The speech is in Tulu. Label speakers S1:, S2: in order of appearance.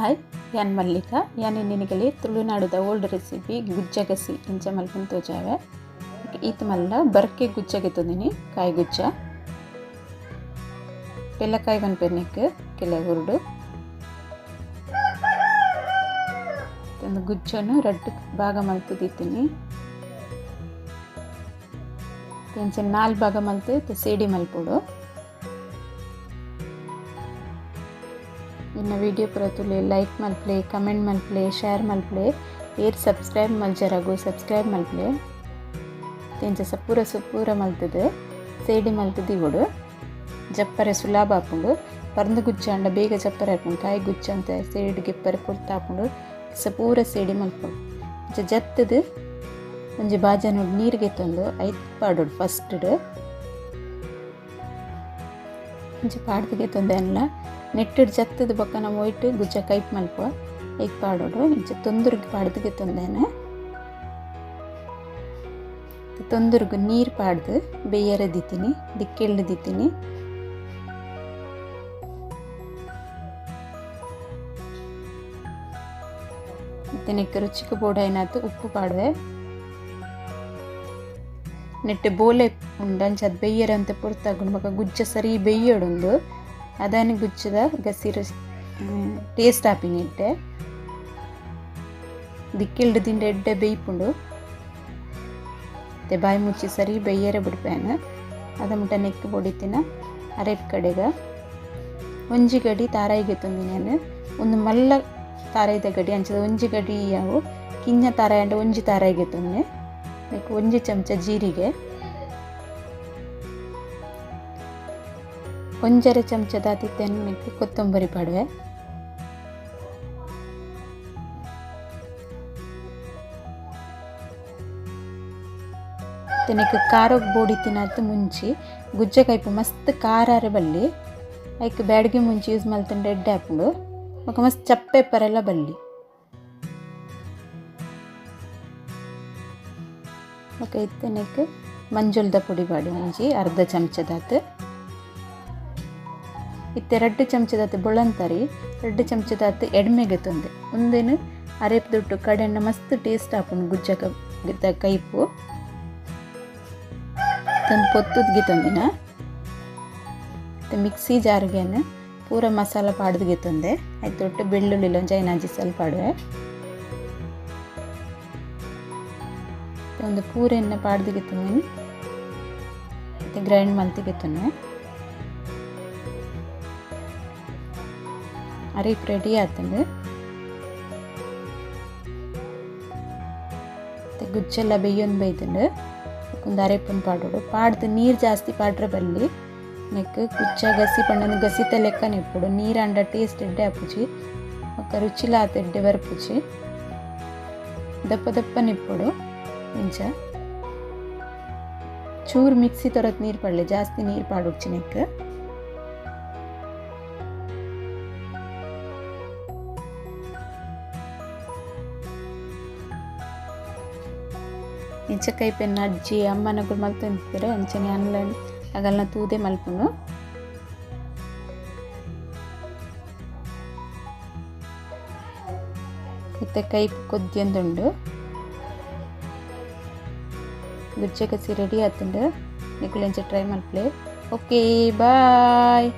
S1: ಹಾಯ್, ಯಾನ್ ಮಲ್ಲಿಕಾ. ಯಾನ್ ನಿನಗಲಿ ತುಳುನಾಡುದ ಓಲ್ಡ್ ರೆಸಿಪಿ ಗುಜ್ಜಗಸಿ ಇಂಚ ಮಲ್ಪುನ ತೋಜಾವೆ. ಈತ ಮಲ್ಲ ಬರ್ಕೆ ಗುಜ್ಜಗೆ ತಂದಿನಿ, ಕಾಯಿ ಗುಜ್ಜ, ಪೆಲ್ಲಕಾಯಿ ಪನ್ಪೆರ್ನೆಕ್ ಕೆಲವುರುಡು. ಒಂದು ಗುಜ್ಜನು ರಡ್ಡ್ ಭಾಗ ಮಲ್ತು ದೀತೀನಿ, ಇಂಚ 4 ಭಾಗ ಮಲ್ತು ಸೇಡಿ ಮಲ್ಪೊಡು. ಇನ್ನು ವಿಡಿಯೋ ಪೂರ ಲೈಕ್ ಮಲ್ಪಲೆ, ಕಮೆಂಟ್ ಮಲ್ಪಲೆ, ಶೇರ್ ಮಲ್ಪಲೆ, ಏರ್ ಸಬ್ಸ್ಕ್ರೈಬ್ ಮಲ್ಜರಗು ಸಬ್ಸ್ಕ್ರೈಬ್ ಮಲ್ಪಲೆ. ಇಂಚ ಸಪೂರ ಸಪೂರ ಮಲ್ತದೆ ಸೇಡಿ ಮಲ್ತದ ಇವಡು ಜಪ್ಪರೆ ಸುಲಭ ಆಪುಂಡು. ಪರ್ಂದು ಗುಜ್ಜ ಅಂಡ ಬೇಗ ಜಪ್ಪರೆ ಆಪುಂಡು, ಕಾಯಿ ಗುಜ್ಜ ಅಂತ ಸೇಡಿ ಗಿಪ್ಪರೆ ಪೊರ್ತು ಆಪುಂಡು. ಸಪೂರ ಸೇಡಿ ಮಲ್ಪುಂಡು. ಇಂಚ ಜತ್ತದು ಒಂಜಿ ಬಾಜನೋಡು ನೀರಿಗೆ ತಂದು ಐತ್ ಪಾಡೋಡು ಫಸ್ಟ್. ಇಂಚ ಪಾಡ್ದಿಗೆ ತಂದೆ ಅಲ್ಲ ನೆಟ್ಟೆಡ್ ಜತ್ತದ ಬೊಕ್ಕ ನಮ್ಮ ಒಯ್ಟು ಗುಜ್ಜ ಕೈಪ್ ಮಲ್ಪ ಐಕ್ ಪಾಡೋಡು. ಇಂಚ ತೊಂದುರ್ಗ್ ಪಾಡ್ದಿಗೆ ತಂದೇನೆ ತೊಂದುರ್ಗು ನೀರು ಪಾಡ್ದು ಬೇಯರ ದಿತೀನಿ, ದಿಕ್ಕೆಳ್ಳು ದಿತೀನಿ. ನೆಕ್ಕೆ ರುಚಿಗೆ ಬೋಡೈನಾತು ಉಪ್ಪು ಪಾಡುವೆ. ನೆಟ್ಟೆ ಬೋಲೆ ಉಂಡು ಅಂಚ ಅದು ಬೇಯರ ಅಂತ ಪೊರ್ತಾಗುಂಡು. ಬೊಕ್ಕ ಗುಜ್ಜ ಸರಿ ಬೇಯೋಡುಂದು ಅದಾನೆ ಗುಜ್ಜದ ಗಸಿರು ಟೇಸ್ಟ್ ಆಪಿನ ಇಟ್ಟೆ ದಿಕ್ಕೆಲ್ಡು ದಿಂಡ ಎಡ್ಡೆ ಬೇಯ್ಪುಂಡು. ಮತ್ತೆ ಬಾಯಿ ಮುಚ್ಚಿ ಸರಿ ಬೇಯರೆ ಬಿಡ್ಪೇನು. ಅದ ಮುಟ್ಟ ನೆಕ್ ಬೊಡಿತಿನ ಅರೆಪ್ ಕಡೆಗ ಒಂಜಿ ಗಡಿ ತಾರಾಯಿಗೆ ತಂದಿನೇನು. ಒಂದು ಮಲ್ಲ ತಾರಾಯಿದ ಗಡಿ ಅಂಚದ ಒಂಜಿ ಗಡಿ ಯಾವು ಕಿಂಜ ತಾರಾಯಿ ಅಂಡ ಒಂಜಿ ತಾರಾಯಿಗೆ ತಂದೆ. ನೆಕ್ ಒಂಜಿ ಚಮಚ ಜೀರಿಗೆ, ಒಂಜರೆ ಚಮಚದ ಅತಿಥ್ಯಕ್ಕೆ ಕೊತ್ತಂಬರಿ ಪಾಡುವೆ. ನೆಕ್ ಖಾರಕ್ಕೆ ಬೋಡಿ ತಿನ್ನತ್ತು ಮುಂಚಿ ಗುಜ್ಜ ಕೈಪು ಮಸ್ತ್ ಖಾರಾರೆ ಬಲ್ಲಿ. ಐಕ್ ಬ್ಯಾಡ್ಗೆ ಮುಂಚಿ ಯೂಸ್ ಮಲ್ತಂಡೆ ಎಡ್ಡೆ ಆಪುಂಡು. ಬೊಕ ಮಸ್ತ್ ಚಪ್ಪೆಪ್ಪರೆಲ್ಲ ಬಲ್ಲಿ. ಬೊಕ ಇತ್ತೆ ನೆಕ್ ಮಂಜುಲ್ದ ಪುಡಿ ಪಾಡಿ ಒಂಜಿ ಅರ್ಧ ಚಮಚದಾತು. ಇತ್ತೆ 2 ಚಮಚದಾತು ಬೊಳಂತರಿ, 2 ಚಮಚದಾತು ಎಡ್ಮೆಗೆ ತಂದೆ. ಒಂದೇನು ಅರೇಪ್ ದುಡ್ಡು ಕಡೆಣ್ಣ ಮಸ್ತ್ ಟೇಸ್ಟ್ ಆಪುಂಡು ಗುಜ್ಜ ಕೈಪು. ತಂದು ಪೊತ್ತುದ್ಗೆ ತಂದಿನ ಮತ್ತು ಮಿಕ್ಸಿ ಜಾರ್ಗೆನ ಪೂರ ಮಸಾಲ ಪಾಡ್ದಿಗೆ ತಂದೆ. ಆಯ್ತು ಬೆಳ್ಳುಳ್ಳಿ ಒಂಜಿ ಐನಾಜಿ ಸ್ವಲ್ಪ ಪಾಡುವೆ. ಒಂದು ಪೂರೆಯನ್ನು ಪಾಡ್ದಿಗೆ ತಂದಿನಿ, ಮತ್ತು ಗ್ರೈಂಡ್ ಮಲ್ತಿಗೆ ತಂದೆ. ಅರಿಪ್ ರೆಡಿ ಆತಂದು. ಮತ್ತು ಗುಜ್ಜೆಲ್ಲ ಬೇಯೊಂದು ಬೈದುಂಡು. ಒಂದು ಅರೆಪುನ್ ಪಾಡೋಡು ಪಾಡ್ದು ನೀರು ಜಾಸ್ತಿ ಪಾಡ್ರೆ ಬಲ್ಲಿ. ನೆಕ್ ಗುಜ್ಜ ಗಸಿ ಪಂಡಂದು ಗಸಿತ ಲೆಕ್ಕನೆ ಇಪ್ಪುಡು. ನೀರು ಅಂಡ ಟೇಸ್ಟ್ ಎಡ್ಡೆ ಆಪುಜಿ, ಬೊಕ್ಕ ರುಚಿಲ ಆತ ಎಡ್ಡೆ ಬರ್ಪುಜಿ. ದಪ್ಪ ದಪ್ಪನೆ ಇಪ್ಪುಡು. ಇಂಚ ಚೂರು ಮಿಕ್ಸಿ ತರತ್ ನೀರು ಪಾಡಲೆ, ಜಾಸ್ತಿ ನೀರು ಪಾಡೋಡ್ಚಿ ನೆಕ್. ಇಂಚ ಕೈಪೆನ್ನ ಅಜ್ಜಿ ಅಮ್ಮನಗಳು ಮಲ್ತೊಂದಿದ್ದಾರೆ ಅಂಚನೆ ಆನ್ಲೈನ್ ಅಗಲ್ನ ತೂದೆ ಮಲ್ಪುಂಡು. ಇತ್ತೆ ಕೈಪು ಕೊದ್ದಿಯೊಂದುಂಡು. ಗುಜ್ಜೆ ಕಸಿ ರೆಡಿ ಆತುಂಡು. ನಿಕುಲು ಇಂಚ ಟ್ರೈ ಮಲ್ಪಲೆ. Okay, bye.